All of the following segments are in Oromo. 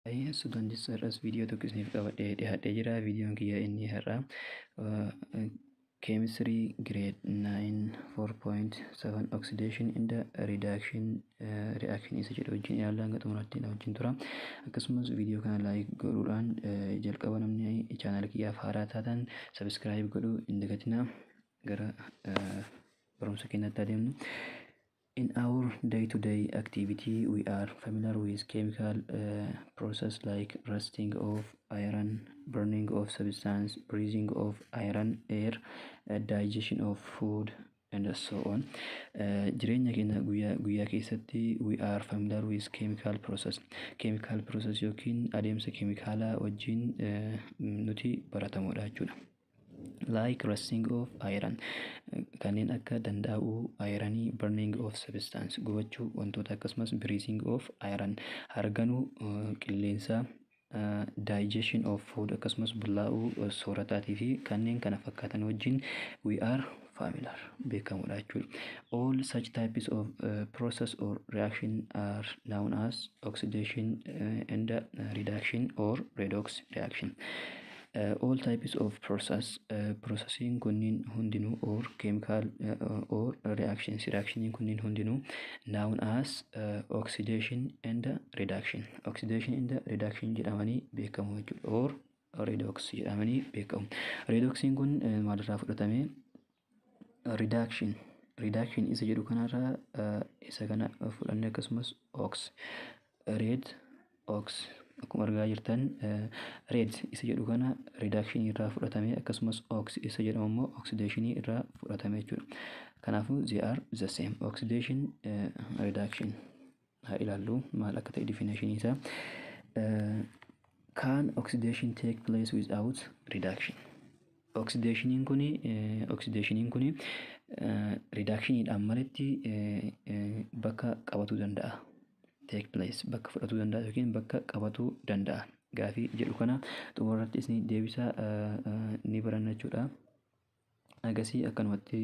Students, har'as viidiyoo tokko isiniif qabadhee dhiyaadhee jira. Viidiyoon kiyya inni har'a chemistry grade 9 4.7 oxidation and reduction reaction isa jedhu wajjin ilaalla. Hanga xumuraatti na wajjin tura. Akkasumas viidiyoo kana like godhuudhaan jalqaba, namni chaanala kiyyaaf haaraa taatan subscribe godhuu hin dagatinaa. Gara barumsa keenyatti adeemnu. In our day-to-day activity, we are familiar with chemical process like rusting of iron, burning of substance, breathing of iron air, digestion of food, and so on. Jireenya keenya guyyaa guyyaa keessatti we are familiar with chemical process. Chemical process yookiin adeemsa keemikaalaa wajjin nuti baratamudha jechuudha. Like rusting of iron, kanneen akka dandaa'uu ironii, burning of substance, gubachuu wantoota, akkasumas breathing of iron, harganuu qilleensaa, digestion of food, akkasumas bullaa'uu soorataatii fi kanneen kana fakkaatan wajjin we are familiar, beekamudha jechuudha. All such types of process or reaction are known as oxidation and reduction or redox reaction. All types of process, processing kunniin hundinuu, or chemical or reactions, reactioniin kunniin hundinuu known as oxidation and reduction, oxidation and reduction jedhamanii beekamu jechuudha, or redox jedhamanii beekamu. Redoxiin kun maalirraa fudhatame? Reduction, reduction isa jedhu kanarraa isa kana fudhanne. Akkasumas ox, red ox, akkuma argaa jirtan red isa jedhu kana reduction irraa fudhatame, akkasumas ox isa jedhamu immoo oxidation irraa fudhatame jechuudha. Kanaafuu they are the same, oxidation, reduction. Haa ilaallu maal akka ta'e definition isaa. Can oxidation take place without reduction? Oxidationiin kuni reductioniidhaan malitti bakka qabatuu danda'a? Take place, bakka fudhatuu danda'a yookiin bakka qabatuu danda'a gaafii jedhu kana xumurratti isin deebisaa ni baranna jechuudha. Agasii akkanumatti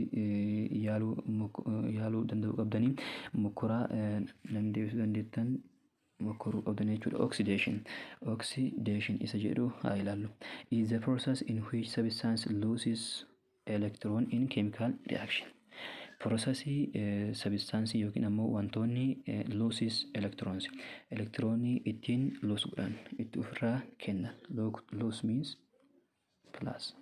yaaluu danda'uu qabdanii, mokkoraa namni deebisuu dandeettan mokkoruu qabdanii jechuudha. Oxidation. Oxidation isa jedhu haa ilaallu. Is the process in which substance loses electron in chemical reaction. Processii substaansii yookiin ammoo wantoonni loses electrons, elektiroonii ittiin lose godhan, itti ofirraa kennan. Lose means plus,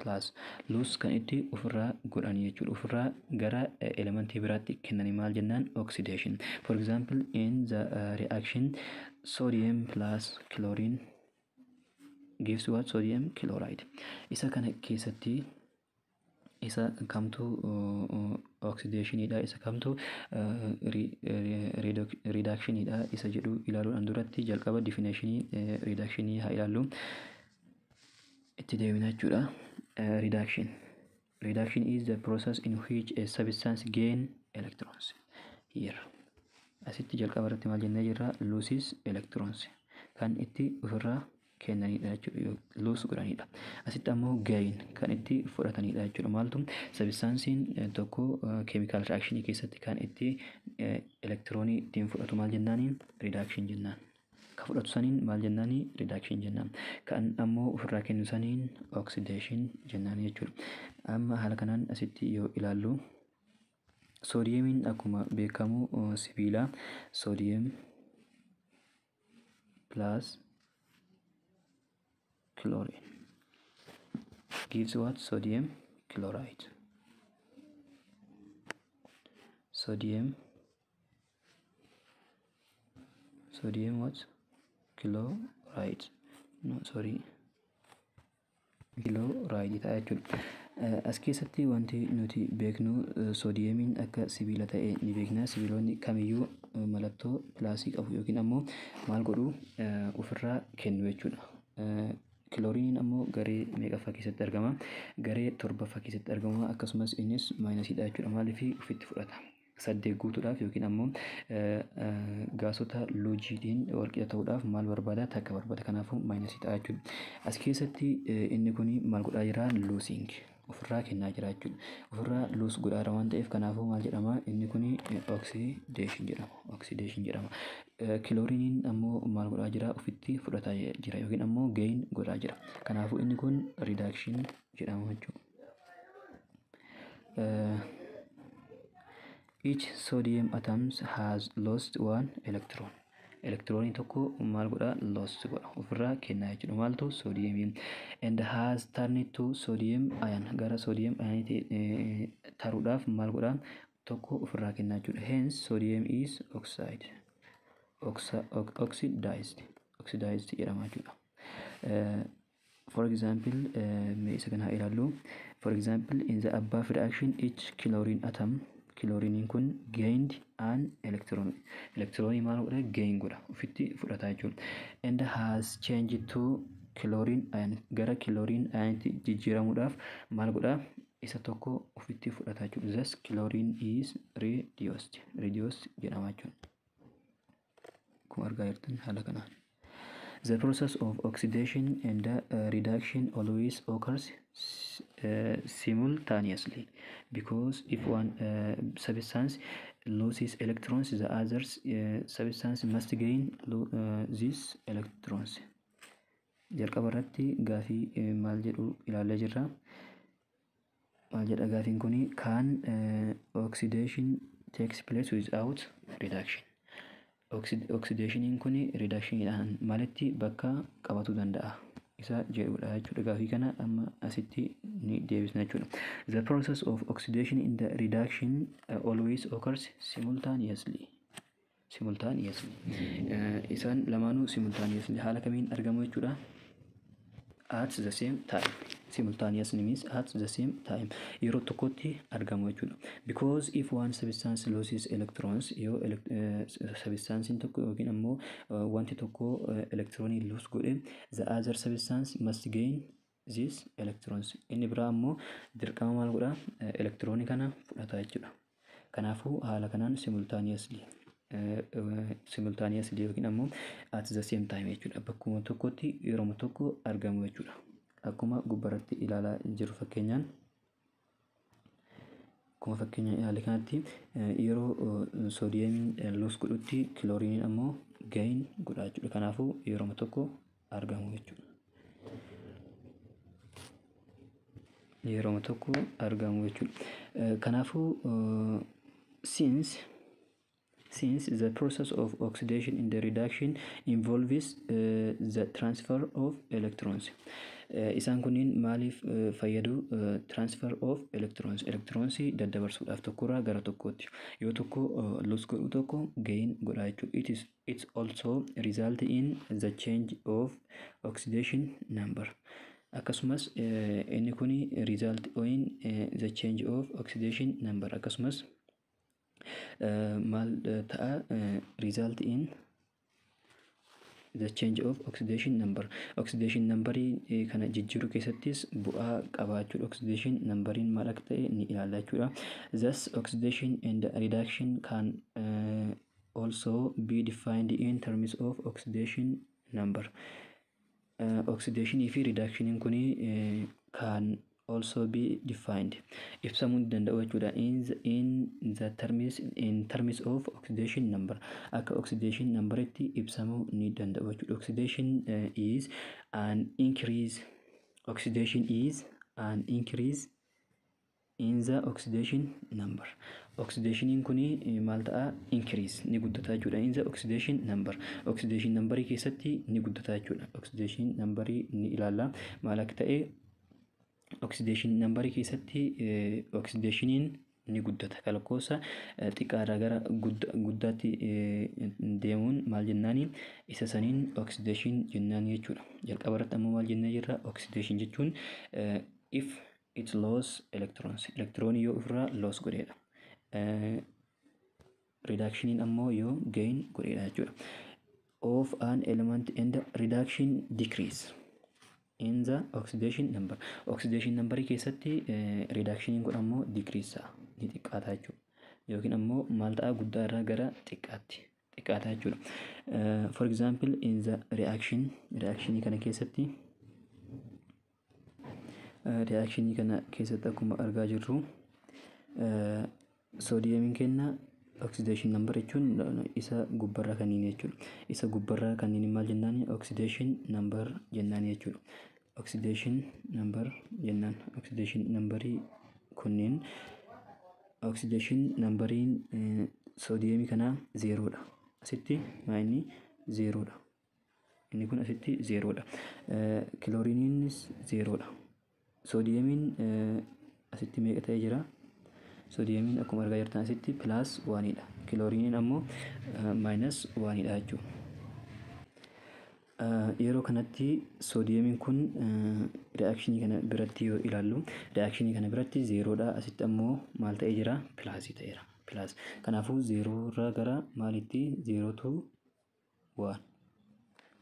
plus, lose kan itti ofirraa godhan jechuudha. Ofirraa gara elementii biraatti kennanii maal jennaan? Oxidation. For example, in the reaction sodium plus chlorine gives what? Sodium chloride. Isa kana keessatti isa kamtu oxidationiidha, isa kamtu reductioniidha isa jedhu ilaaluudhaan duratti jalqaba definitionii reductionii haa ilaallu. Itti deemina jechuudha. Reduction. Reduction is the process in which a substance gain electrons. Here. Asitti jalqaba irratti maal jennee jirra? Loses electrons. Kan itti ofirraa kennanidha jechuudha. Lose godhanidha. Asitti ammoo gain, kan itti fudhatanidha jechuudha. Maaltu? Substansiin tokko chemical reaction keessatti kan itti elektiroonii ittiin fudhatu maal jennaani? Reduction jennaan. Ka fudhatu saniin maal jennaani? Reduction jennaan. Kan ammoo ofirraa kennu saniin oxidation jennaan jechuudha. Amma haala kanaan asitti yoo ilaallu, soodiyeemiin akkuma beekamu sibiila. Sodium plus chlorine gives what? Sodium chloride. Sodium what? Chloride, no, sorry, chloride ta'a jechuudha. As keessatti wanti nuti beeknu soodiyeemiin akka sibiila ta'e ni beekna. Sibiilonni kamiyyuu mallattoo plusii qabu yookiin ammoo maal godhu? Ofirraa kennu jechuudha. Kilooriiniin ammoo garee meeqaffaa keessatti argama? Garee torbaffaa keessatti argama. Akkasumas innis minusiidha jechuudha. Maaliif? Ofitti fudhata. 8 guutuudhaaf yookiin ammoo gaasota loojiitiin walqixa ta'uudhaaf maal barbaada? Takka barbaada. Kanaafuu minusii ta'a jechuudha. As keessatti inni kun maal godhaa jira? Losing, ofirraa kennaa jira jechuudha. Ofirraa lose godhaa jira waan ta'eef, kanaafuu maal jedhama? Inni kun oxidation jedhama. Oxidation jedhama. Kilooriiniin ammoo maal godhaa? jira? Ofitti fudhataa jira yookiin ammoo gain godhaa jira. Kanaafuu inni kun reduction jedhama jechuudha. Each sodium atoms has lost one electron. Elektiroonii tokko maal godha? Lost godha, ofirraa kennaa jechuudha. Maaltu? Soodiyemiin. And has turned to sodium ion. Gara sodium ionitti taruudhaaf maal godha? Tokko ofirraa kennaa jechuudha. Hence sodium is oxide. Oxidized. Oxidized jedhama jechuudha. For example, mee isa kana haa ilaallu. For example, in the above reaction, each chlorine atom, kilooriiniin kun, gained an electron. Elektiroonii maal godha? Gain godha, ofitti fudhata jechuudha. And has changed to chlorine ion. Gara chlorine ionitti jijjiiramuudhaaf maal godha? Isa tokko ofitti fudhata jechuudha. Thus chlorine is reduced. Reduced jedhama jechuudha. Akkuma argaa jirtan haala kanaan. The process of oxidation and reduction always occurs simultaneously because if one substance loses electrons, the other substance must gain these electrons. Jalqaba irratti gaafii maal jedhu ilaallee jirra. Maal jedha gaafiin kuni? Can oxidation takes place without reduction? Oxidationiin kun reductioniidhaan malitti bakka qabatuu danda'a isa jedhudha jechuudha. Gaafii kana amma asitti ni deebisna jechuudha. The process of oxidation in the reduction always occurs simultaneously. Simultaneously. Isaan lamaanuu simultaneously haala kamiin argamu jechuudha? At the same time. Simultaneously means at the same time. Yeroo tokkotti argamu jechuudha. Because if one substance loses electrons, yoo substancein tokko yookiin ammoo wanti tokko elektiroonii lose godhe, the other substance must gain these electrons. Inni biraa ammoo dirqama maal godha? Elektiroonii kana fudhata jechuudha. Kanaafuu haala kanaan simultaneously yookiin ammoo at the same time jechuudha. Bakkuma tokkotti yeroo tokko argamu jechuudha. Akkuma gubbaratti ilaalaa jirru fakkeenyaan, akkuma fakkeenyaan ilaale kanatti, yeroo soodiyeemiin lose godhutti kilooriiniin ammoo gain godha jechuudha. Kanaafuu yeroo tokko argamu jechuudha. Yeroo tokko argamu jechuudha. Kanaafuu since the process of oxidation in the reduction involves the transfer of electrons. Isaan kunniin maaliif fayyadu? Transfer of electrons, electronsii daddabarsuudhaaf tokkorraa gara tokkootti. Yoo tokko lose godhu, tokko gain godha jechuudha. It also result in the change of oxidation number. Akkasumas inni kuni result in the change of oxidation number. Akkasumas maal ta'a? Result in the change of oxidation number. Oxidation numberii kana jijjiiruu keessattis bu'aa qabaachuudha. Oxidation numberiin maal akka ta'e ni ilaalla jechuudha. Thus oxidation and reduction can also be defined in terms of oxidation number. Oxidationii fi reductioniin kuni can also be defined, ibsamuu ni danda'u jechuudha, in terms of oxidation number. Akka oxidation numberitti ibsamuu ni danda'u jechuudha. Oxidation is an increase in the oxidation number. Oxidationiin kuni maal ta'a? Increase, ni guddata jechuudha. In the oxidation number, oxidation numberii keessatti ni guddata jechuudha. Oxidation numberii ni ilaalla maal akka ta'e. Oxidation numberii keessatti oxidationiin ni guddata. Lakkoofsa xiqqaarraa gara guddaatti deemuun maal jennaani? Isa saniin oxidation jennaan jechuudha. Jalqaba irratti ammoo maal jennee jirra? Oxidation jechuun if it lose electrons, elektiroonii yoo ofirraa loss godheedha. Reductioniin ammoo yoo gain godheedha jechuudha. Of an element and reduction decrease in the oxidation number. Oxidation number keessatti reductioniin kun ammoo decrease ta'a, ni xiqqaata jechuudha. Yookiin ammoo maal ta'a? Guddaa irraa gara xiqqaatti xiqqaata jechuudha. For example, in the reaction, reactionii kana keessatti, reactionii kana keessatti akkuma argaa jirru, soodiyemiin kenna Oxidation number jechuun isa gubbarraa kanneen jechuudha. Isa gubbarraa kanneen maal jennaan? Oxidation number jennaan jechuudha. Oxidation number jennaan. Oxidation numberii kunneen, oxidation numberiin soodiyeemii kanaa zeeroodha. Asitti maa inni zeeroodha. Inni kun asitti zeeroodha. Kilooriiniinis zeeroodha. Soodiyeemiin asitti meeqa ta'ee jira? Soodiyeemiin akkuma argaa jirtan asitti plus oneiidha. Kilooriiniin ammoo minus oneiidha jechuudha. Yeroo kanatti soodiyeemiin kun reactionii kana biratti yoo ilaallu, reactionii kana biratti zeeroodha. Asitti ammoo maal ta'ee jira? Plusii ta'eera. Plus. Kanaafuu zeeroo irraa gara maalitti? Zero to one.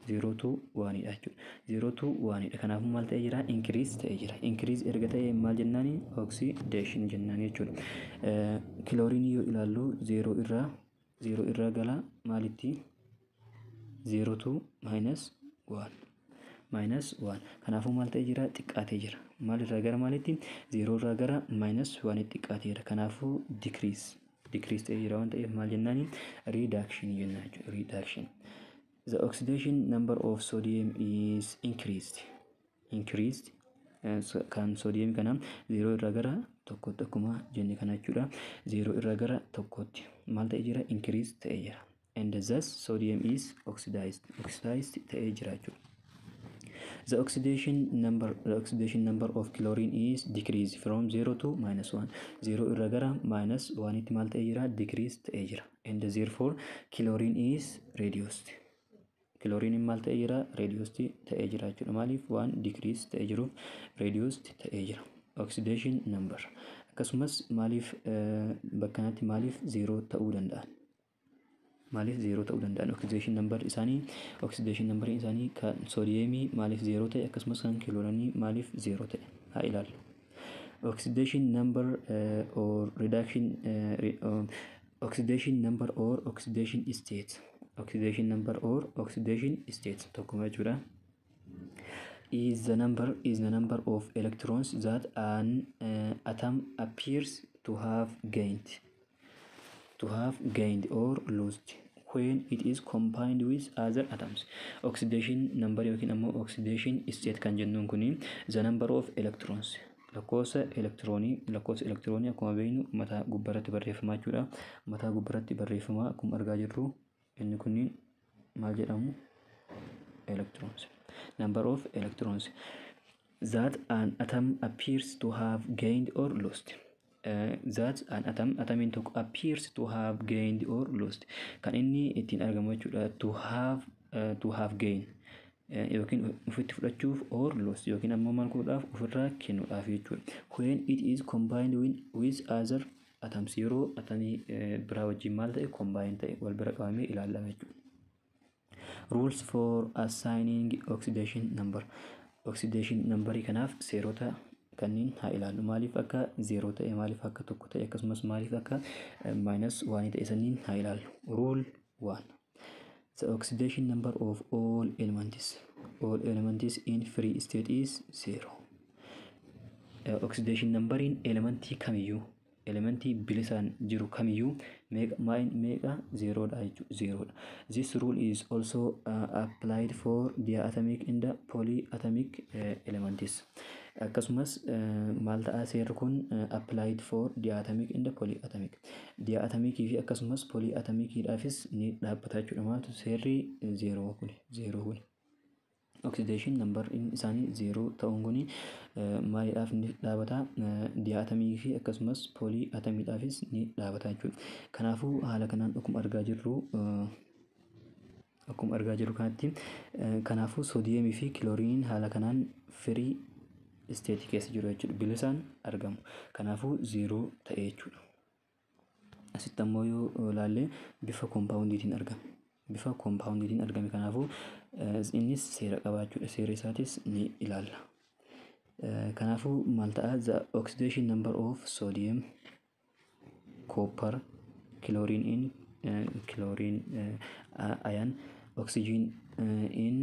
Zero to oneiidha jechuudha. Zero to oneiidha. Kanaafuu maal ta'ee jira? Increase ta'ee jira. Increase erga ta'e maal jennaani? Oxidation jennaan jechuudha. Kilooriinii yoo ilaallu, zeeroo irraa gara maalitti? Zero to minus one. Minus one. Kanaafuu maal ta'ee jira? Xiqqaatee jira. Maal irraa gara maalitti? Zeeroo irraa gara minus oneitti xiqqaateera. Kanaafuu decrease. Decrease ta'ee jira waan ta'eef maal jennaani? Reduction jennaan jechuudha. Reduction. The oxidation number of sodium is increased. Increased. Kan sodium kana zeeroo irraa gara tokkotti akkuma jenne kana jechuudha. Zeeroo irraa gara tokkotti maal ta'ee jira? Increase ta'ee jira. And thus sodium is oxidized. Oxidized ta'ee jira jechuudha. The oxidation number of chlorine is decreased from 0 to minus 1. 0 irraa gara minus 1 tti maal ta'ee jira? Decrease ta'ee jira. And therefore chlorine is reduced. Chlorine maal ta'ee jira? Reduced ta'ee jira jechuudha. Maaliif? Waan decrease ta'ee jiruuf reduced ta'ee jira. Oxidation number. Akkasumas maaliif bakka kanatti maaliif 0 ta'uu danda'an? Maaliif zeeroo ta'uu danda'an? Oxidation number isaanii, oxidation number isaanii kan soodiyeemii maaliif zeeroo ta'e, akkasumas kan kiloorinii maaliif zeeroo ta'e haa ilaallu. Oxidation number or reduction, oxidation number or oxidation state, oxidation number or oxidation state tokkuma jechuudha. Is the number of electrons that an atom appears to have gained or lost when it is combined with other atoms. Oxidation number yookiin ammoo oxidation state kan jennuun kuni the number of electrons, lakkoofsa elektiroonii. Lakkoofsa elektiroonii akkuma beeknu mataa gubbaarratti barreeffamaa jechuudha. Mataa gubbaarratti barreeffamaa akkuma argaa jirru inni kunniin maal jedhamu? Electrons. Number of electrons that an atom appears to have gained or lost. That an atom, atomiin tokko, appears to have gained or lost kan inni ittiin argamu jechuudha. To have gain yookiin ofitti fudhachuuf, or lost yookiin ammoo maal godhuudhaaf, ofirraa kennuudhaaf jechuudha. When it is combined with other atoms, yeroo atomii biraa wajjin maal ta'e, combine ta'e, wal bira qabamee ilaalama jechuudha. Rules for assigning oxidation number. Oxidation numberii kanaaf seerota kanneen haa ilaallu. Maaliif akka zeeroo ta'e, maaliif akka tokko ta'e, akkasumas maaliif akka minus oneii ta'e sanniin haa ilaallu. Rule 1. The oxidation number of all elements in free state is zero. Oxidation numberiin elementii kamiyyuu, elementii bilisaan jiru kamiyyuu meeqa? Meeqa? Zeeroodha jechuudha. Zeeroodha. This rule is also applied for diatomic and polyatomic elements. Akkasumas maal ta'a seerri kun? Applied for diatomic and polyatomic. Diatomicii fi akkasumas polyatomicidhaafis ni dhaabbata jechuudha. Maaltu? Seerri zeeroo kun, zeeroo kun. Oxidation number isaanii zeeroo ta'uun kun maaliidhaaf ni dhaabata? Diatomicii fi akkasumas polyatomiidhaafis ni dhaabata jechuudha. Kanaafuu haala kanaan akkuma argaa jirru kanatti, kanaafuu soodiyeemii fi kilooriiniin haala kanaan free stateii keessa jiru jechuudha. Bilisaan argamu. Kanaafuu zeeroo ta'e jechuudha. Asitti ammoo yoo ilaalle bifa compoundiitiin argama. Bifa compoundiitiin argame, kanaafuu innis seera qaba jechuudha. Seera isaatis ni ilaalla. Kanaafuu maal ta'a? The oxidation number of sodium, copper, chlorine in chlorine ion, oxygen in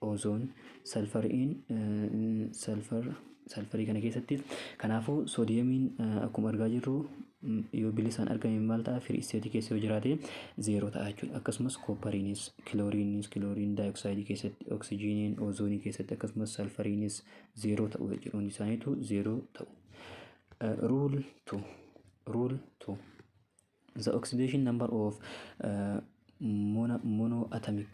ozone, sulfur in sulfur, sulfurii kana keessatti. Kanaafuu soodiyemiin akkuma argaa jirru yoo bilisaan argame maal ta'a? Free state keessa yoo jiraate 0 ta'a jechuudha. Akkasumas koppariinis, kilooriinis, chlorine dioxide keessatti, oksijiiniin, ozoonii keessatti, akkasumas salfariinis 0 ta'u jechuudha. Hundi isaaniitu 0 ta'u. Rule 2. Rule 2. The oxidation number of monoatomic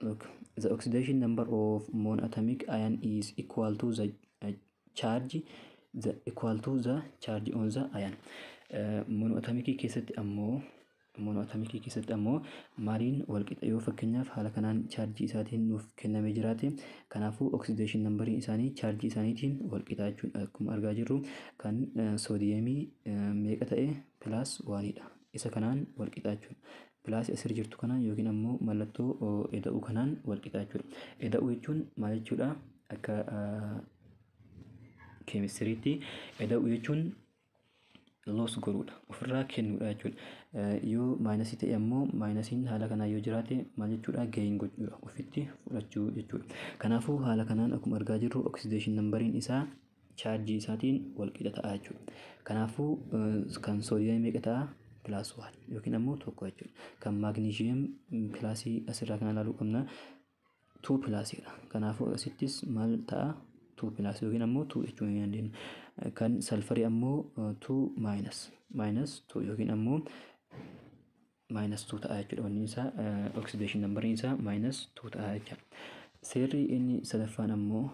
look, the oxidation number of monoatomic ion is equal to the charge, the equal to the charge on the ion. Monoatomic keessatti ammoo maaliin walqixa? Yoo fakkeenyaaf haala kanaan chaarjii isaatiin nuuf kennamee jiraate, kanaafuu oxidation numberiin isaanii chaarjii isaaniitiin walqixa jechuudha. Akkuma argaa jirru kan soodiyeemii meeqa ta'e? Plus 1 dha. Isa kanaan walqixa jechuudha. Plus asirra jirtu kanaan yookiin ammoo mallattoo eda'uu kanaan walqixa jechuudha. Eda'uu jechuun maal jechuudha? Akka keemistiriitti eda'uu jechuun loss godhuudha, ofirraa kennuudha jechuudha. Yoo maayinasii ta'e ammoo maayinasiin haala kanaan yoo jiraate maal jechuudha? Gain gochuudha, ofitti fudhachuu jechuudha. Kanaafuu haala kanaan akkuma argaa jirru oxidation numberiin isaa chaarjii isaatiin walqixa ta'a jechuudha. Kanaafuu kan soodiyeemii meeqa ta'a? Plus 1 yookiin ammoo 1 jechuudha. Kan maagneeziyem pilaasii asirraa kana ilaaluu qabna. 2 pilaasiidha. Kanaafuu asittis maal ta'a? 2 plus yookiin ammoo 2 jechuu ni dandeenya. Kan salfarii ammoo 2 minus 2 yookiin ammoo minus 2 ta'a jechuudha. Wanni isaa oxidation numberiin isaa minus 2 ta'a jechuudha. Seerri inni sadaffaan ammoo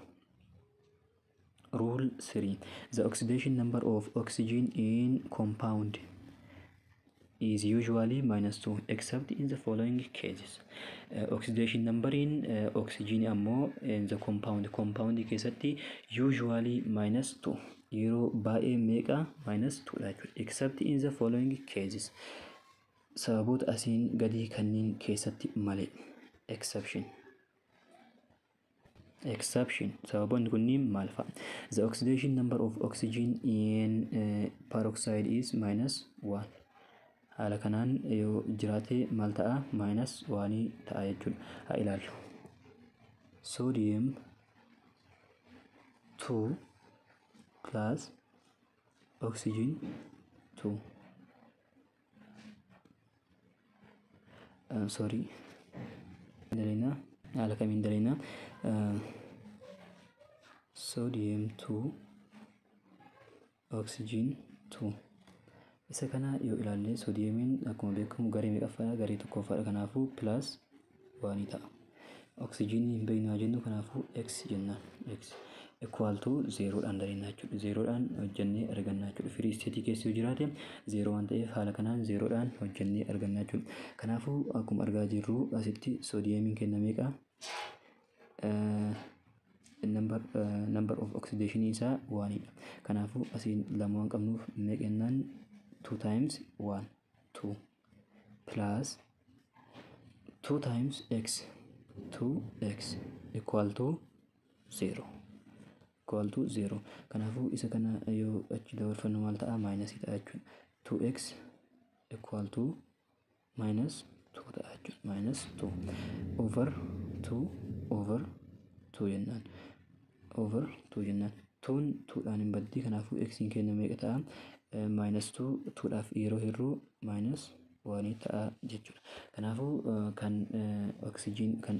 rule 3. The oxidation number of oxygen in compound is usually minus 2 except in the following cases. Oxidation number in oxygen ammoo in the compound keessatti usually minus 2, yeroo baay'ee meeqa? Minus 2 dha jechuudha. Except in the following cases, sababoota asiin gadii kanneen keessatti malee. Exception sababoonni kunniin maal fa'a? The oxidation number of oxygen in peroxide is minus 1. Haala kanaan yoo jiraate maal ta'a? Minus 1 ta'a jechuudha. Haa ilaallu. Sodium 2 plus oxygen 2. Sorry. Dalina haala kamiin dalina? Sodium 2 oxygen 2. Isa kana yoo ilaalle soodiyeemiin akkuma beekamu garee meeqaffaadha? Garee tokkoffaadha. Kanaafuu plus 1 ta'a. Oksijiinii hin beeknu haa jennu, kanaafuu x jennaan. X equal to 0 dhaan dalina jechuudha. 0 dhaan hojjennee arganna jechuudha. Free state keessa yoo jiraate 0 waan ta'eef haala kanaan 0 dhaan hojjennee arganna jechuudha. Kanaafuu akkuma argaa jirru asitti soodiyeemiin kenna meeqa? Number of oxidation isaa 1 dha. Kanaafuu asiin lama waan qabnuuf meeqa jennaan? 2 times 1 2 plus 2 times x 2x equal to 0 equal to 0. Kanaafuu isa kana yoo achi dabarfannu maal ta'a? Minus ta'a jechuudha. 2x equal to minus 2 ta'a jechuudha. Minus 2 over 2 over 2 jennaan. Over 2 jennaan. 2 2 dhaan hin baddi. Kanaafuu x hin kenna meeqa ta'a? Minus 2 2 dhaaf yeroo hirruu minus 1 ta'a jechuudha. Kanaafuu kan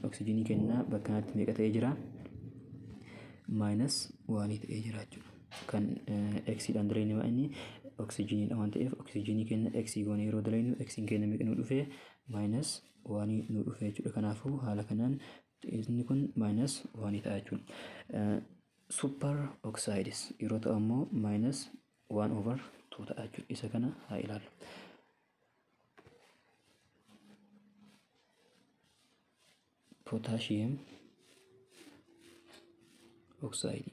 oksijiinii kennaa bakka kanatti meeqa ta'ee jira? Minus 1 ta'ee jira jechuudha. Kan x dhaan dalagnu inni oksijiiniidha waan ta'eef oksijiinii kenna x goone yeroo dalagnu x kenna meeqa nu dhufe? Minus 1 nu dhufe jechuudha. Kanaafuu haala kanaan inni kun minus 1 ta'a jechuudha. Super oxides yeroo ta'u ammoo minus 1 over 2 ta'a jechuudha. Isa kana haa ilaallu. Potassium oxide.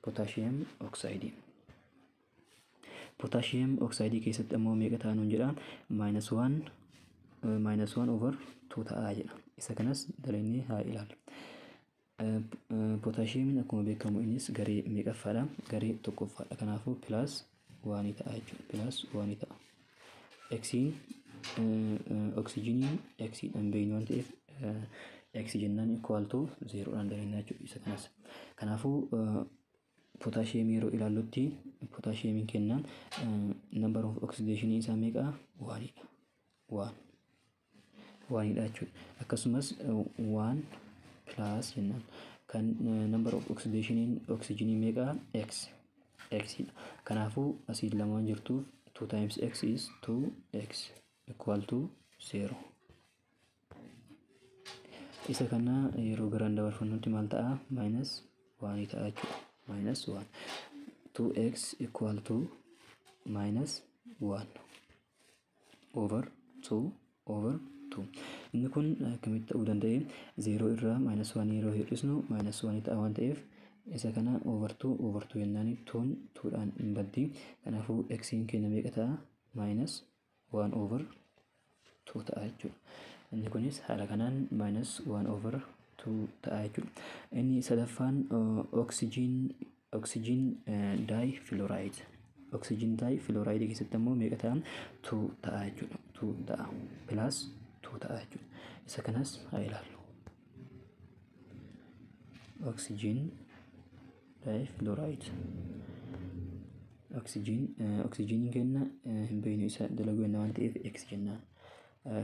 Potassium oxide. Potassium oxide keessatti ammoo meeqa ta'a nuun jedha? Minus 1 minus 1 over 2 ta'a jedha. Isa kanas dalagnee haa ilaallu. Potassiumiin akkuma beekamu innis garee meeqaffaadha? Garee tokkoffaadha. Kanaafuu plus 1 ta'a jechuudha. Plus 1 ta'a. Xiin oksijiiniin x dhaan beeknu waan ta'eef x jennaan equal to 0 dhaan dalagnaa jechuudha. Isa kanas Kanaafuu potaashiyeemii yeroo ilaallutti potaashiyeemiin kenna number of oxidation isaa meeqa? Onedha. One. Onedha jechuudha. Akkasumas one plus jennaan. Kan number of oxidation oxygenii meeqa? X. X dha. Kanaafuu asii lamaan jirtuuf 2 times x is 2x equal to 0. Isa kana yeroo garaan dabarfannutti maal ta'a? Minus 1 ta'a jechuudha. Minus 1. 2x equal to minus 1 over 2 over 2. Inni kun akkamitti ta'uu danda'e? 0 irraa minus 1 yeroo hir'isnu minus 1 ta'a waan ta'eef, isa kana over 2 over 2 jennaan 2 2dhaan hin baddi. Kanaafuu x keenya meeqa ta'a? Minus 1 over 2 ta'a jechuudha. Inni kunis haala kanaan minus 1 over 2 ta'a jechuudha. Inni sadaffaan oxygen difluoride. Oxygen difluoride keessatti ammoo meeqa ta'a? 2 ta'a jechuudha. 2 ta'a. Plus 2 ta'a jechuudha. Isa kanas haa ilaallu. Oxygen difluoride. Oxygen, oxygeniin kenna hin beeknu, isa dalaguu jenna waan ta'eef X jennaan.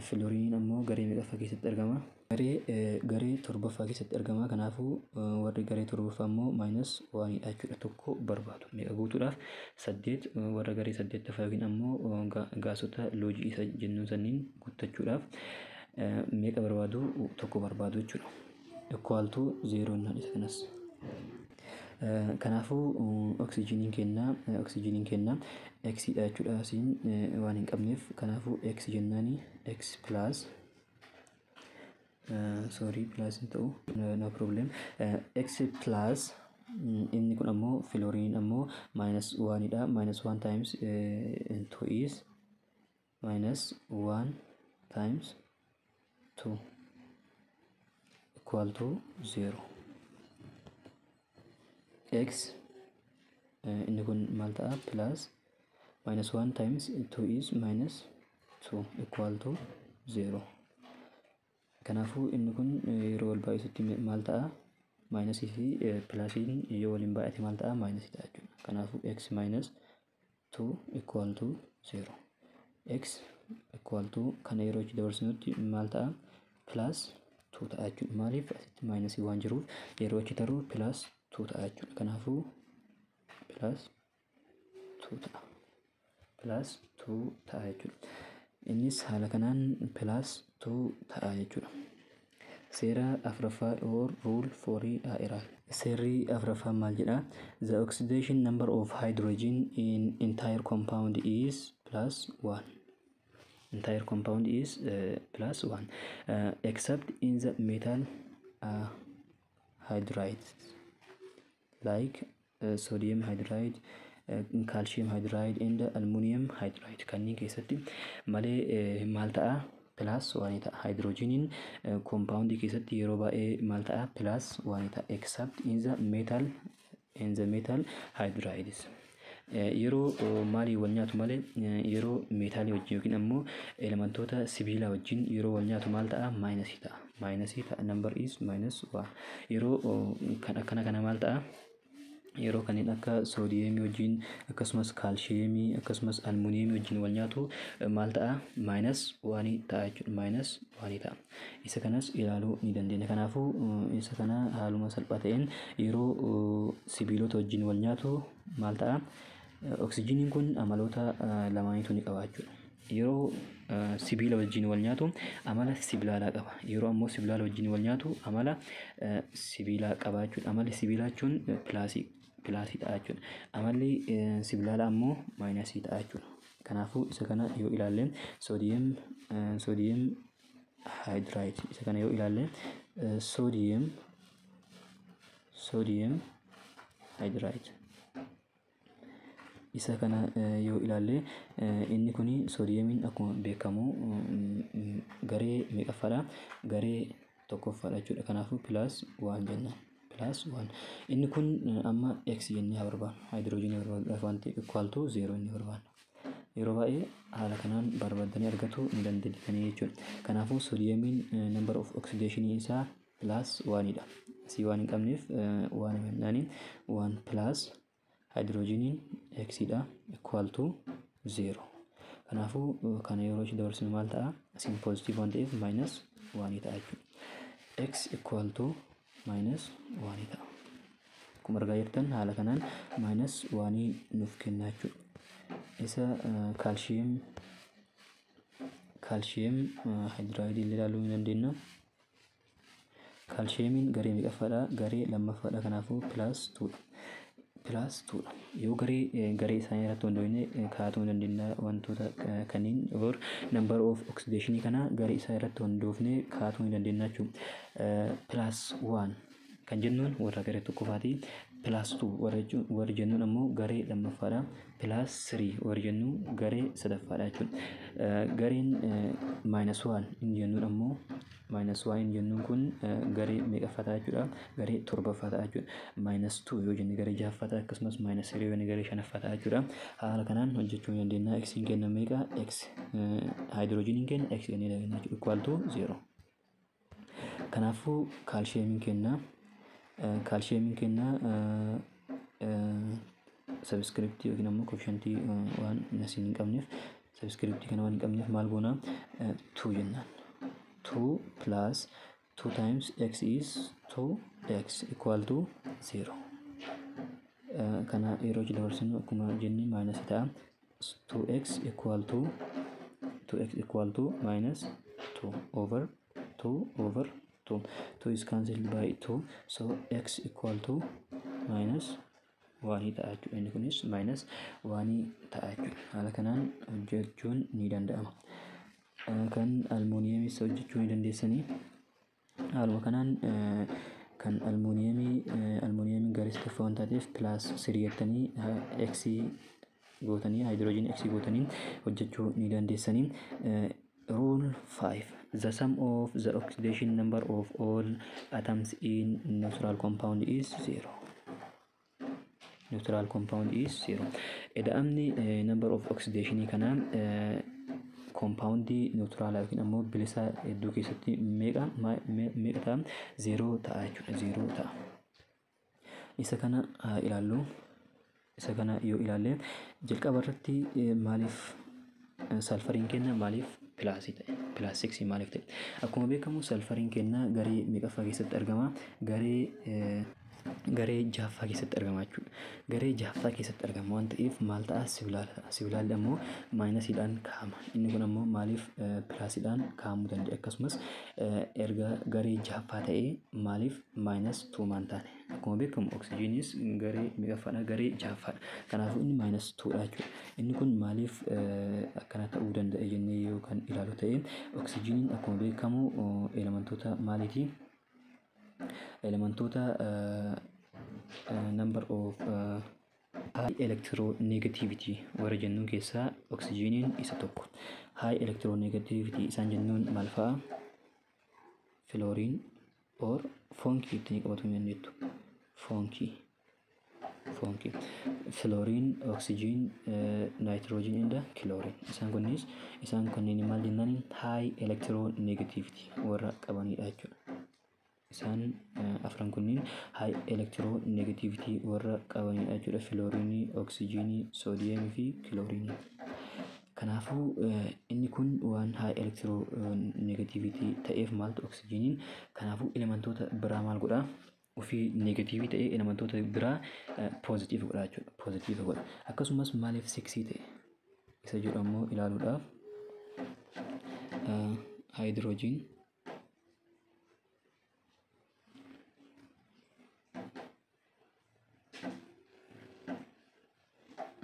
Fluoriniin ammoo garee meeqaffaa keessatti argama? Garee torbaffaa keessatti argama. Kanaafuu warri garee torbaffaa immoo minus onedha jechuudha. Tokko barbaadu. Meeqa guutuudhaaf? Saddeet, warra garee saddeettaffaa yookiin ammoo gaasota loojii isa jennuun sanniin guuttachuudhaaf meeqa barbaadu? Tokko barbaadu jechuudha. Equal to zero jennaan isa kanas. Kanaafuu oksijiniin kennaa x dha jechuudha, asiin waan hin qabneef. Kanaafuu x jennaani, x plus, sorry, plus hin ta'u, no problem, x plus. Inni kun ammoo fluorine ammoo minus 1 dha. Minus 1 times 2 is minus 1 times 2 equal to 0. X, inni kun maal ta'a? Plus minus 1 times 2 is minus 2 equal to 0. Kanaafuu inni kun yeroo wal baay'isutti maal ta'a? Minusii fi plusiin yoo waliin baay'ate maal ta'a? Minusii ta'a jechuudha. Kanaafuu x minus 2 equal to 0. X equal to, kana yeroo itti dabarsinutti maal ta'a? Plus 2 ta'a jechuudha. Maaliif? Asitti minusii waan jiruuf yeroo achi tarru plus 2 ta'a jechuudha. Kanaafuu plus 2 ta'a. Plus 2 ta'a jechuudha. Innis haala kanaan plus 2 ta'a jechuudha. Seera afuraffaa or rule fourii haa ilaallu. Seerri afuraffaan maal jedha? The oxidation number of hydrogen in entire compound is plus 1. Entire compound is plus 1 except in the metal hydrides like sodium hydride, calcium hydride and aluminum hydride. Kanneen keessatti malee maal ta'a? Plus one ta'a. Hydrogeniin compoundii keessatti yeroo baay'ee maal ta'a? Plus one ta'a, except in the metal hydrides. Yeroo maalii wal nyaatu malee, yeroo meetaalii wajjin yookiin ammoo elementoota sibiilaa wajjin yeroo wal nyaatu maal ta'a? Minusii ta'a. Minusii ta'a. Number is minus one. Yeroo kan akkana kana maal ta'a? Yeroo kanneen akka soodiyeemii wajjin, akkasumas kaalshiyeemii, akkasumas almuuniyeemii wajjin wal nyaatu maal ta'a? Minus one ta'a jechuudha. Minus one ta'a. Isa kanas ilaaluu ni dandeenya. Kanaafuu isa kana haaluma salphaa ta'een yeroo sibiilota wajjin wal nyaatu maal ta'a? Oksijiniin kun amaloota lamaaniitu ni qaba jechuudha. Yeroo sibiila wajjin wal nyaatu amala sibiilaalaa qaba. Yeroo ammoo sibilaala wajjin wal nyaatu amala sibiilaa qaba jechuudha. Amalli sibiilaa jechuun plusii ta'a jechuudha. Amalli sibiilaalaa ammoo minusii ta'a jechuudha. Kanaafuu isa kana yoo ilaalle, sodium hydride, isa kana yoo ilaalle, sodium hydride isa kana yoo ilaalle, inni kun soodiyemiin akkuma beekamu garee meeqaffaadha? Garee tokkoffaadha jechuudha. Kanaafuu plus one jennaan. Plus one. Inni kun amma x jennee haa barbaannu. Haayidroojinii barbaaduudhaaf waan ta'eef equal to zero inni barbaanna. Yeroo baay'ee haala kanaan barbaaddanii argatu ni dandeettanii jechuudha. Kanaafuu soodiyemiin number of oxidation isaa plus onedha. Asii waan hin qabneef waan himannaani 1 plus hydrogeniin x dha equal to 0. Kanaafuu kana yeroo ishee dabarsinu maal ta'a? Asiin positive waan ta'eef minus 1 ta'a jechuudha. X equal to minus 1 ta'a. Akkuma argaa jirtan haala kanaan minus 1 nuuf kenna jechuudha. Isa calcium hydride illee ilaaluu ni dandeenya. Kaalshiyeemiin garee meeqaffaadha? Garee lammaffaadha. Kanaafuu plus 2 dha. Plus 2 dha. Yoo garee isaanii irratti hundoofne kaa'atuu ni dandeenya wantoota kanneen or number of oxidation kana garee isaa irratti hundoofne kaa'atuu ni dandeenya jechuudha. Plus 1 kan jennuun warra garee tokkoffaati. Plus 2 warri jennuun ammoo garee lammaffaadha. Plus 3 warri jennuun garee sadaffaadha jechuudha. Gareen minus 1 inni jennuun ammoo minus 1 inni jennuun kun garee meeqaffaa ta'a jechuudha? Garee torbaffaa ta'a jechuudha. Minus 2 yoo jenne garee jahaffaa ta'a, akkasumas minus 3 yoo jenne garee shanaffaa ta'a jechuudha. Haala kanaan hojjechuu ni dandeenya. X hin kenna meeqa? X hydrogeniin kenna X jennee dandeenya jechuudha. Equal to 0. Kanaafuu kaalshiyeemiin kenna subscriptii yookiin ammoo coefficientii waan asiin hin qabneef, subscriptii kana waan hin qabneef maal goona? 2 jennaan. 2 plus 2 times x is 2x equal to 0. Kana yeroo dabarsinu akkuma jenne minus ta'a. 2x equal to 2x equal to minus 2 over 2 over 2. 2 is cancelled by 2, so x equal to minus 1 ta'a jechuudha. Inni kunis minus 1 ta'a jechuudha. Haala kanaan hojjechuun ni danda'ama. Kan almuuniyeemis hojjechuu ni dandeessanii. Haaluma kanaan kan almuuniyeemiin garee sadaffaa waan taateef plus 3 jettanii x gootanii hydrogen x gootanii hojjechuu ni dandeessanii. Rule 5. The sum of the oxidation number of all atoms in neutral compound is 0. Neutral compound is 0. Ida'amni number of oxidation kana compoundii neutraalaa yookiin ammoo bilisa hedduu keessatti meeqa meeqa ta'a? 0 ta'a jechuudha. 0 ta'a. Isa kana haa ilaallu. Isa kana yoo ilaalle jalqaba irratti maaliif salfariin kenna maaliif plusii ta'e? Plus 6 maaliif ta'e? Akkuma beekamu salfariin kenna garee meeqaffaa keessatti argama? Garee jahaffaa keessatti argama jechuudha. Garee jahaffaa keessatti argama waan ta'eef maal ta'a? Sibilaala ta'a. Sibilaalli ammoo minusiidhaan kaa'ama. Inni kun ammoo maaliif plusiidhaan kaa'amuu danda'a? Akkasumas erga garee jahaffaa ta'ee maaliif minus 2 maan taane? Akkuma beekamu oksijiinis garee meeqaffaadha? Garee jahaffaadha. Kanaafuu inni minus 2 dha jechuudha. Inni kun maaliif akkana ta'uu danda'a jennee yoo kan ilaalu ta'e, oksijiiniin akkuma beekamu elementoota maaliiti? Elementoota number of high electronegativity warra jennuun keessaa oksijiiniin isa tokko. High electronegativity isaan jennuun maal fa'a? Fluorine or foonkii ittiin qabatu ni dandeettu. Foonkii. Foonkii. Fluorine, oxygen, nitrogen and chlorine. Isaan kunnis isaan kunneen maal jennaan? High electronegativity warra qabanidha jechuudha. Isaan afran kunniin high electronegativity warra qabanidha jechuudha. Filoorinii, oksijiinii, soodiyeemii fi kilooriinii. Kanaafuu inni kun waan high electronegativity ta'eef maaltu oksijiiniin kanaafuu elementoota biraa maal godhaa? Ofii negatiivii ta'ee elementoota biraa positive godha jechuudha. Positive godha. Akkasumas maaliif sixii ta'e isa jedhu ammoo ilaaluudhaaf hydrogen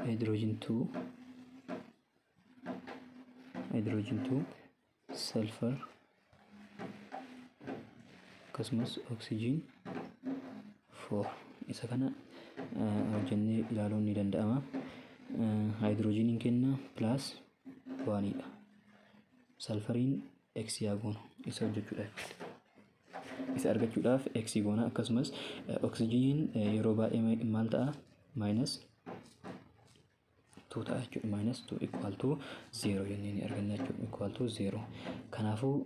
hydrogen 2 hydrogen 2 sulfur akkasumas oxygen 4 isa kana hojjennee ilaaluun ni danda'ama. Hydrogeniin kenna plus 1 dha. Salfariin x yaa goonu isa hojjechuudhaaf. Isa argachuudhaaf x goona, akkasumas oxygeniin yeroo baay'ee maal ta'a? Minus 2 ta'a jechuudha. Minus 2 equal to 0 jennee ni arganna jechuudha. Equal to 0. Kanaafuu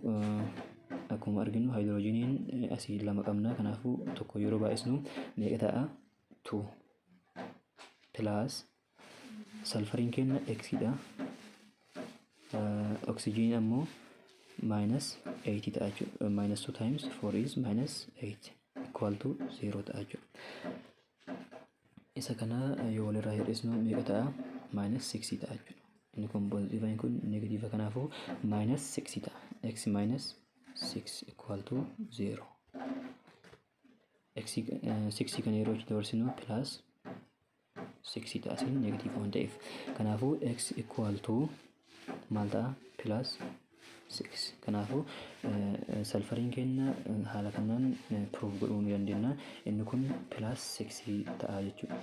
Akkuma arginu haayidroojiniin asii lama qabna, kanaafuu tokko yeroo baay'isnu meeqa ta'a? 2 plus salfariin keenya x dha. Oksijiiniin ammoo minus 8 ta'a jechuudha. Minus 2 times 4 is minus 8 equal to 0 ta'a jechuudha. Isa kana yoo walirraa hir'isnu meeqa ta'a? Minus 6 ta'a jechuudha. Inni kun positive, inni kun negative, kanaafuu minus 6 ta'a. X minus 6 equal to 0. X 6 kana yeroo itti dabarsinu plus 6 ta'a, asiin negative waan ta'eef. Kanaafuu x equal to maal ta'a? Plus 6. Kanaafuu salfariin keenya haala kanaan proof godhuu ni dandeenya. Inni kun plus 6 ta'a jechuudha.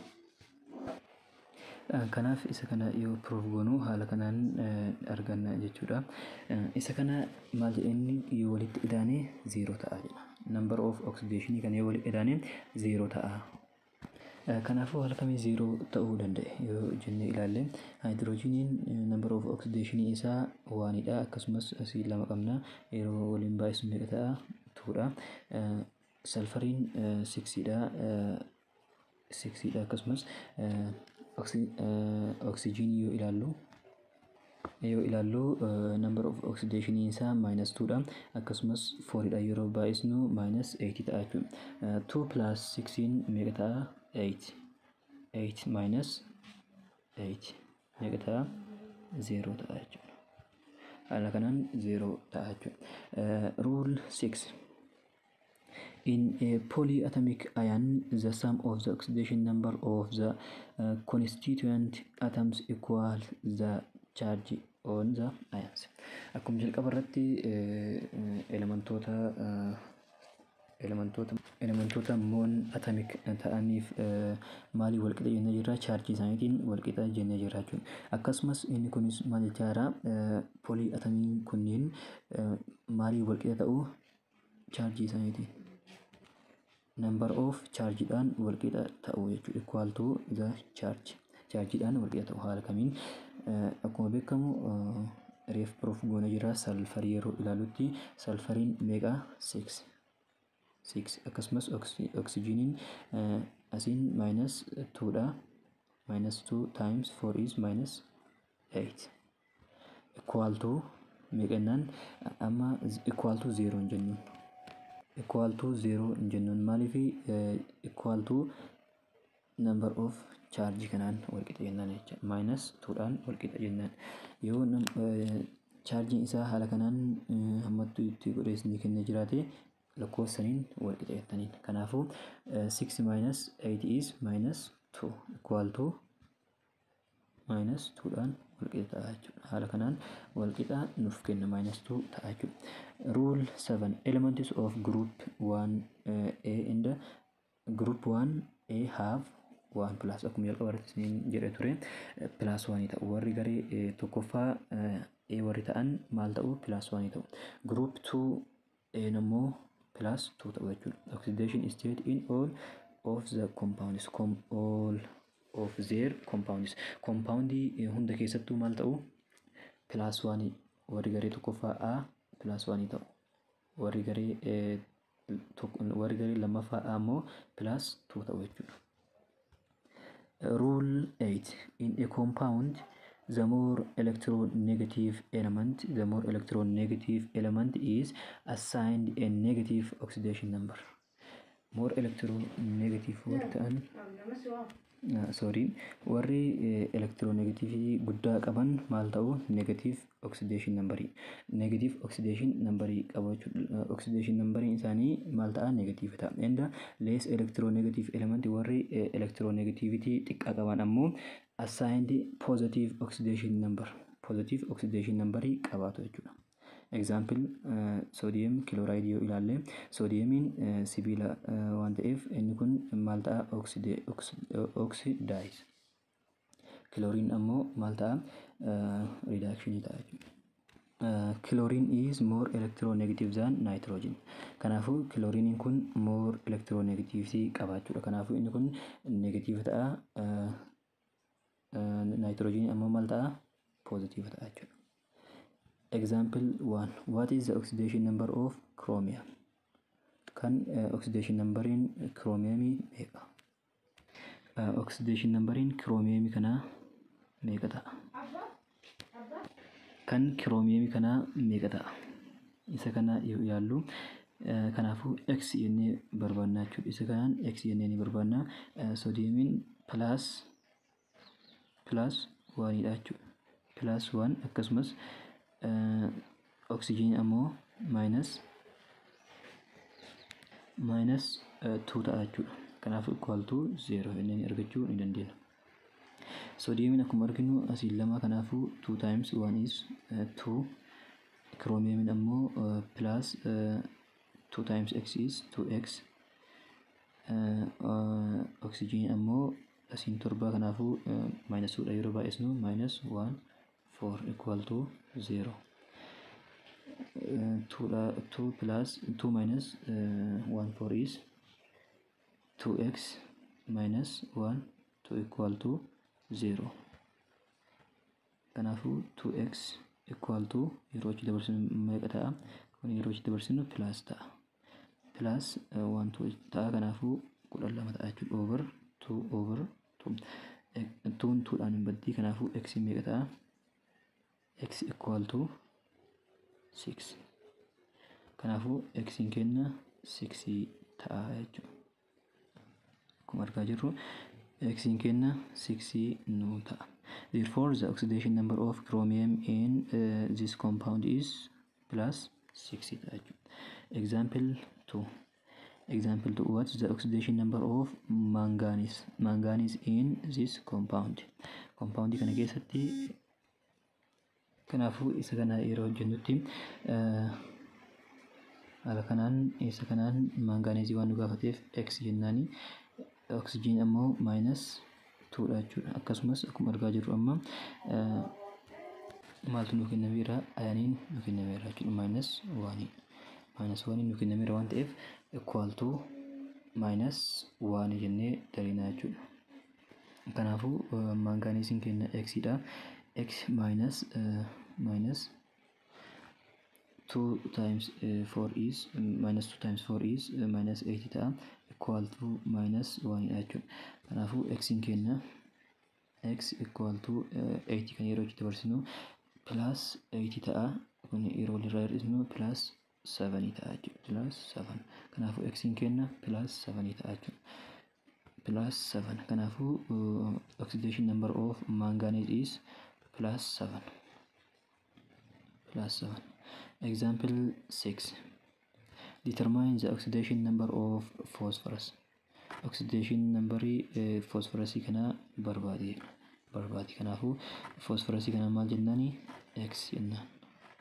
Kanaaf isa kana yoo proof goonu haala kanaan arganna jechuudha. Isa kana maal jedheenni, yoo walitti idaane 0 ta'a jedha. Number of oxidation kana yoo walitti idaane 0 ta'a. Kanaafuu haala kamii 0 ta'uu danda'e yoo jennee ilaalle, haayidroojiniin number of oxidation isaa 1dha. Akkasumas asii lama qabna, yeroo waliin baay'isu meeqa ta'a? 2dha. Salfariin 6dha. 6dha. Akkasumas oksijiinii yoo ilaallu number of oxidation isaa minus 2 dha. Akkasumas 4 dha, yeroo baay'isnu minus 8 ta'a jechuudha. 2 plus 6 meeqa ta'a? 8. 8 minus 8 meeqa ta'a? 0 ta'a jechuudha. Haala kanaan 0 ta'a jechuudha. Rule 6. In a polyatomic ion, the sum of the oxidation number of the constituent atoms equal the charge on the ions. Akkuma jalqaba irratti elementoota monoatomic ta'aniif maalii walqixa jennee jirra? Chaarjii isaaniitiin walqixa jennee jirra jechuudha. Akkasumas inni kunis maal jechaa jira? Polyatomiin kunniin maalii walqixa ta'u? Chaarjii isaaniitiin. Number of chargeidhaan walqixa ta'u jechuudha. Equal to the charge. Chaarjiidhaan walqixa ta'u haala kamiin? Akkuma beekamu reef proof goona jira, salfarii yeroo ilaalutti salfariin meeqa? 6. 6. Akkasumas oksijiiniin asiin minus 2 dha. Minus 2 times 4 is minus 8 equal to meeqa jennaan, amma equal to 0 hin jennuun. Equal to 0 hin jennuun maaliif? Equal to number of charge kanaan walqixa jennaan jecha, minus 2 dhaan walqixa jennaan. Yoo chaarjiin isaa haala kanaan hammattuu itti godhees ni kennee jiraate, lakkoofsaniin walqixa jettaniin. Kanaafuu 6 minus 8 is minus 2 equal to minus 2 dhaan walqixa ta'a jechuudha. Haala kanaan walqixa nuuf kenna, minus 2 ta'a jechuudha. Rule 7. Elements of group 1 A in the group 1 A have 1 plus. Akkuma jalqaba irratti isiniin jedhe ture, plus 1 ta'u. Warri garee tokkoffaa A warri ta'an maal ta'u? Plus 1 ta'u. Group 2 A ammoo plus 2 ta'u jechuudha. Oxidation state in all of the compounds, all of their compounds, compoundii hunda keessattuu maal ta'u? Plus 1. Warri garee tokkoffaa A plus 1 ta'u. Warri garee lammaffaa A ammoo plus 2 ta'u jechuudha. Rule 8. In a compound, the more electronegative element, the more electronegative element is assigned a negative oxidation number. More electronegative warri ta'an, sorry, warri electronegative guddaa qaban maal ta'u? Negative oxidation number, negative oxidation number qabu jechuudha. Oxidation number isaanii maal ta'a? Negative ta'a. And less electronegative element, warri electronegativity xiqqaa qaban ammoo assigned positive oxidation number, positive oxidation number qabaatu jechuudha. Example, sodium chloride yoo ilaalle, sodiumiin sibiila waan ta'eef inni kun maal ta'a? Oxidize. Chlorine ammoo maal ta'a? Reduction ta'a jechuudha. Chlorine is more electronegative than nitrogen. Kanaafuu chlorine kun more electronegativity qaba jechuudha. Kanaafuu inni kun negative ta'a. Nitrogen ammoo maal ta'a? Positive ta'a jechuudha. Example 1. What is the oxidation number of chromium? Kan oxidation numberiin chromiumii meeqa? Oxidation numberiin chromiumii kanaa meeqa ta'a? Kan chromiumii kanaa meeqa ta'a? Isa kana yoo ilaallu, kanaafuu x jennee barbaannaa jechuudha. Isa kanaan x jennee ni barbaanna. Sodiumiin plus oneiidha jechuudha. Plus 1, akkasumas oksijiin ammoo minus 2 ta'a jechuudha. Kanaafuu equal to 0 jennee argachuu ni dandeenya. Sodiumiin akkuma arginu asiin lama, kanaafuu 2 times 1 is 2. Chromiumiin ammoo plus 2 times x is 2x. Oksijiin ammoo asiin torba, kanaafuu minus 2 dha, yeroo baay'isnu minus 1 4 equal to 0. 2 plus 2 minus 1 4 is 2x minus 1 2 equal to 0. Kanaafuu 2x equal to, yeroo achi dabarsinu meeqa ta'a? Kun yeroo achi dabarsinu plus ta'a. Plus 1 2 ta'a, kanaafuu 12 ta'a jechuudha. Over 2 over 2. Tuun tuudhaan hin baddii, kanaafuu x meeqa ta'a? X equal to 6. Kanaafuu x kenna 6 ta'a jechuudha. Akkuma argaa jirru x kenna 6 nu ta'a. Therefore, the oxidation number of chromium in this compound is plus 6 ta'a jechuudha. Example 2. Example 2. What's the oxidation number of manganese in this compound? Compound kana keessatti, kanaafuu isa kana yeroo hojjennutti haala kanaan isa kanaan manganeseii waan nu gaafateef x jennaani, oksijiin ammoo minus 2 dha jechuudha. Akkasumas akkuma argaa jirru amma maaltu nu kennameera? Ioniin nu kennameera jechuudha. Minus 1, minus 1 nu kennameera waan ta'eef equal to minus 1 jennee dalagnaa jechuudha. Kanaafuu manganeseiin kenna x dha. X minus 2 times 4 is minus 2 times 4 is minus 8 ta'a, equal to minus 1 dha jechuudha. Kanaafuu x kenna x equal to 8 kan yeroo itti dabarsinu plus 8 ta'a. Kun yeroo walirraa hir'isnu plus 7 ta'a jechuudha. Plus 7. Kanaafuu x kenna plus 7 ta'a jechuudha. Plus 7. Kanaafuu oxidation number of manganese is plus 7. Plus 7. Example 6. Determine the oxidation number of phosphorus. Oxidation number phosphorus kana barbaadi. Barbaadi. Kanaafuu phosphorus kana maal jennaani? X jennaan.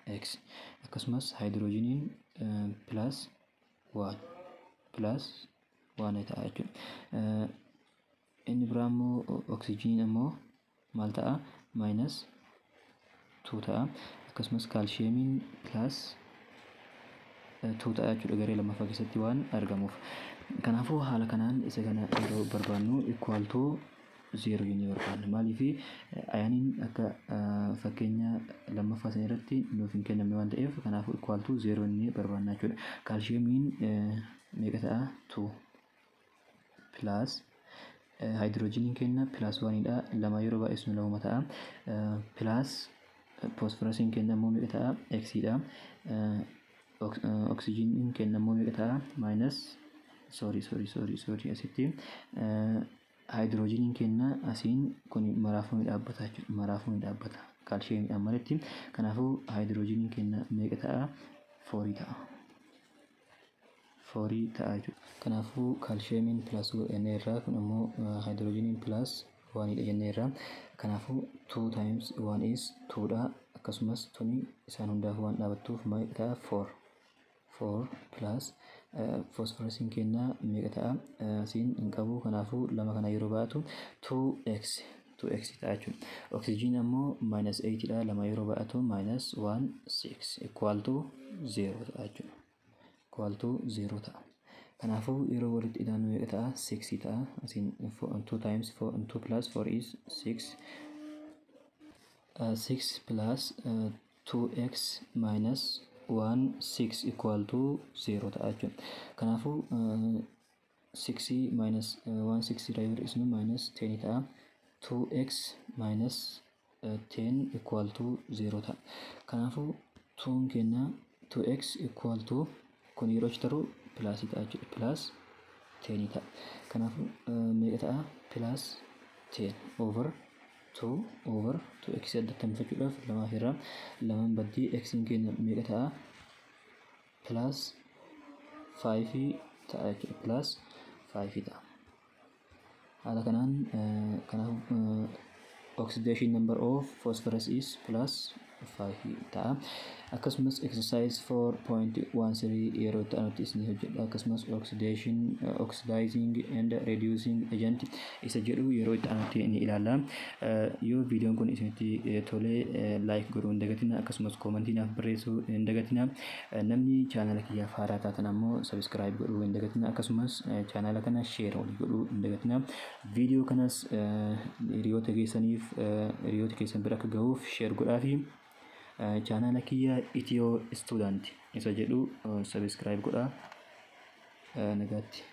X. Akkasumas hydrogeniin plus 1, plus 1 ta'a jechuudha. Inni biraa immoo oksijiniin ammoo maal ta'a? Minus 2 ta'a. Akkasumas calciumiin plus 2 ta'a jechuudha, garee lammaffaa keessatti waan argamuuf. Kanaafuu haala kanaan isa kana yeroo barbaannu equal to 0 jennee barbaanna. Maaliif? Ioniin akka fakkeenya lammaffaa sana irratti nuuf hin kennamne waan ta'eef, kanaafuu equal to 0 jennee barbaanna jechuudha. Calciumiin meeqa ta'a? 2 plus hydrogeniin kenna plus 1dha. Lama yeroo baay'isnu lamuma ta'a. Plus phosphorusiin kenna immoo meeqa ta'a? X dha. Oksijiniin kenna immoo meeqa ta'a? Minus, sorry, sorry, sorry, sorry, asitti hydrogeniin kenna asiin kun maraafuu ni dhaabbata jechuudha. Maraafuu ni dhaabbata calciumiidhaan maletti. Kanaafuu hydrogeniin kenna meeqa ta'a? Fourii ta'a. Fourii ta'a jechuudha. Kanaafuu calciumiin plus jennee irraa, kun immoo hydrogeniin plus oneiidha jennee irraa. Kanaafuu 2 times 1 is 2 dha. Akkasumas tuni isaan hundaaf waan dhaabattuuf meeqa ta'a? 4. 4 plus phosphorusiin kennaa meeqa ta'a? Asiin hin qabu, kanaafuu lama kana yeroo baatu 2x, 2x ta'a jechuudha. Oksijiin ammoo minus 8 dha. Lama yeroo baatu minus 1 6 equal to 0 ta'a jechuudha. Equal to 0 ta'a. Kanaafuu yeroo walitti idaanu meeqa ta'a? 6 ta'a. Asiin 2 times 4, 2 plus 4 is 6. 6 plus 2x minus 1 6 equal to 0 ta'a jechuudha. Kanaafuu 6 minus 1 6 irraa yoo hir'isnu minus 10 ta'a. 2x minus 10 equal to 0 ta'a. Kanaafuu 2 keenya 2x equal to kun yeroo achi taru plus ta'a jechuudha. Plus 10 ta'a. Kanaafuu meeqa ta'a? Plus 10 over 2 over 2x addatti hambifachuudhaaf lamaa irraa lamaan baddii, x keenya meeqa ta'a? Plus 5 ta'a jechuudha. Plus 5 ta'a. Haala kanaan kanaafuu oxidation number of phosphorus is plus 5 ta'a. Akkasumas exercise 4.13 yeroo itti aanutti isin hojjedha. Akkasumas oxidation, oxidizing and reducing agent isa jedhu yeroo itti aanutti ni ilaalla. Yoo viidiyoon kun isinitti tolee, like godhuu hin dagatina. Akkasumas koomentii naaf barreessuu hin dagatina. Namni chaanala kiyyaaf haaraa taatan ammoo subscribe godhuu hin dagatina. Akkasumas chaanala kana share walii godhuu hin dagatina. Viidiyoo kanas hiriyoota keessaniif, hiriyoota keessan bira akka gahuuf share godhaafi chaanala kiyya Itiyoo Student isa jedhu subscribe godhaa. Nagaatti.